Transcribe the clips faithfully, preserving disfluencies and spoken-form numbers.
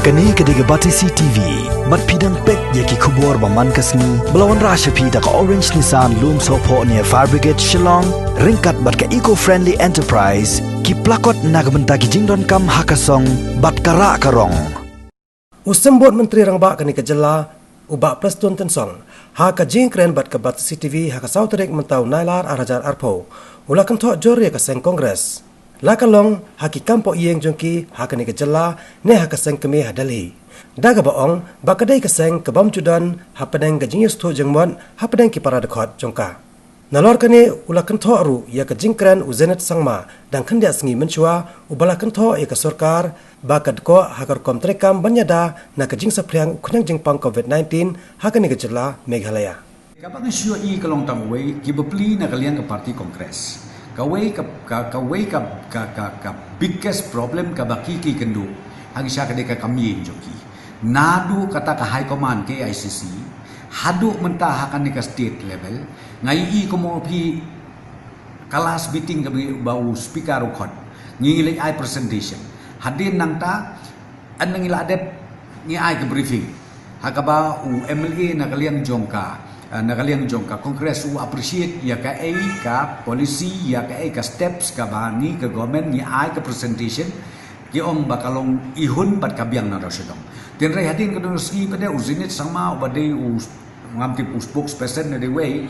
Kane ka dei ka Batesi T V, bad phi dang peit ïa ki khubor ba man ka sngi, ba la wanrah sha phi da ka Orange Nissan Lumsohphoh near Fire Brigade Shillong, ryngkat bad ka Eco Friendly Enterprise, ki plakot na ka bynta ki jingdonkam ha ka song, bad ka rah ka rong. U Symbud Myntri Rangbah kane ka jylla, u Bah Prestone Tynsong, ha ka jingkren bad ka Batesi T V ha ka saw tarik mynta u Nailar ar hajar arphew, u la kynthoh jur ïa ka seng Congress. La ka long ha ki kam phohïing jong ki ha kane ka jylla ne ha ka seng kmie ha Delhi. Da kaba ong ba ka dei ka seng ka bym ju don hapdeng ka jingïasngewthuh jingmut hapdeng ki para dkhot jong ka. Nalor kane u la kynthoh ruh ïa ka jingkren u Zenith Sangma dang khyndiat sngi mynshuwa, uba la kynthoh ïa ka sorkar ba ka dkoh ha ka rukom treikam ban ïada na ka jingsaphriang u khñiang jingpang covid nineteen ha kane ka jylla Meghalaya. Kaba nga shu ïohi ka long tang uwei, ki bapli na ka liang ka party Congress. Kawei ka, ka, kawei ka, ka, ka, ka biggest problem kaba ki, ki kynduh hangne sha ka dei ka kam ïing jong ki. Naduh kata ka High Command K I C C haduh mynta ha kane ka state level, nga ïohi kumno phi ka last meeting kaba u speaker u khot, ngi leit ai presentation. Hadien nangta, ynda ngi la dep, ngi ai ka briefing. Ha kaba u M L A na ka liang jong ka, eh, na ka liang jong ka Congress u appreciate ïa kaei ka policy, ïa kaei ka steps kaba ngi ka government ngi ai ka presentation. Ki ong ba ka long i hun bad ka biang na raw sha dong. Tynrai hadien ka don u sngi pat de u Zenith Sangma uba dei u, ngam tip, u spokesperson ne dei uwei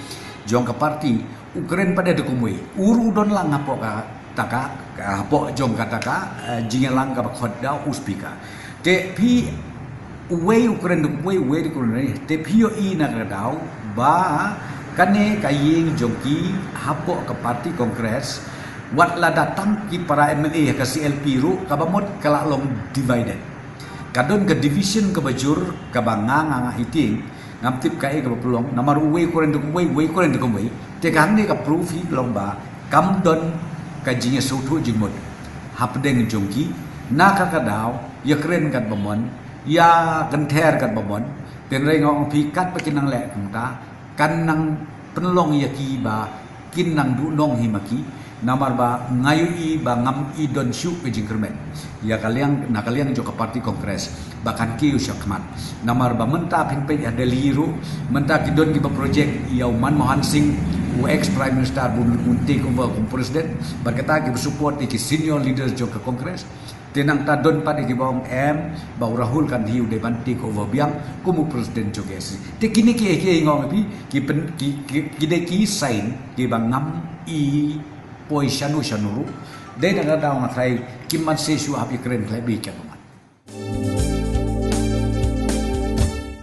jong ka party, u kren pat de da kumwei. U ruh u don lang hapoh kata ka, ka hapoh jong kata ka, eh, jingïalang kaba khot da u speaker. Te phi, uwei u kren da kumwei, uwei da kumwei, te phi ïohi na ka daw ba kane ka ïing jong ki hapoh ka party Congress, wat la da tang ki para M L A ha ka C L P ruh, kaba mut ka la long divided. Ka don ka division kaba jur, kaba nga, nga, nga ïohi, ngam tip kaei kaba pynlong, namar uwei u kren da kumwei, uwei u kren da kumwei. Te ka hangne ka proof hi long ba kam don ka jingïasngewthuh jingmut hapdeng jong ki. Na kata ka daw, ïakren katba mon, ïakynthei katba mon. Tynrai nga ong phi, katba kin nang leh kumta, kan nang pynlong ïa ki ba kin nang duhnong hi ma ki. Namar ba nga ïohi ba ngam i don shuh ka jingkyrmen ïa ka liang, na ka liang jong ka party Congress ba kan kiew shakhmat. Namar ba mynta phin peit ha Delhi ruh, mynta ki don kiba project ïa u Manmohan Singh, u ex Prime Minister, bun, un take over kum president. Bad kata kiba support ïa ki senior leaders jong ka Congress. Te nangta don pat ïa kiba ong em, ba u Rahul Gandhi u dei ban take over biang kum u president jong ka A I C C. Te kine ki, ki, nga ong ïa phi, ki pyn, ki, ki, ki dei ki sign kiba ngam i poi shano shano ruh. Dei na ka daw nga tharai kim banse shuh hap ïakren khlem bit katno.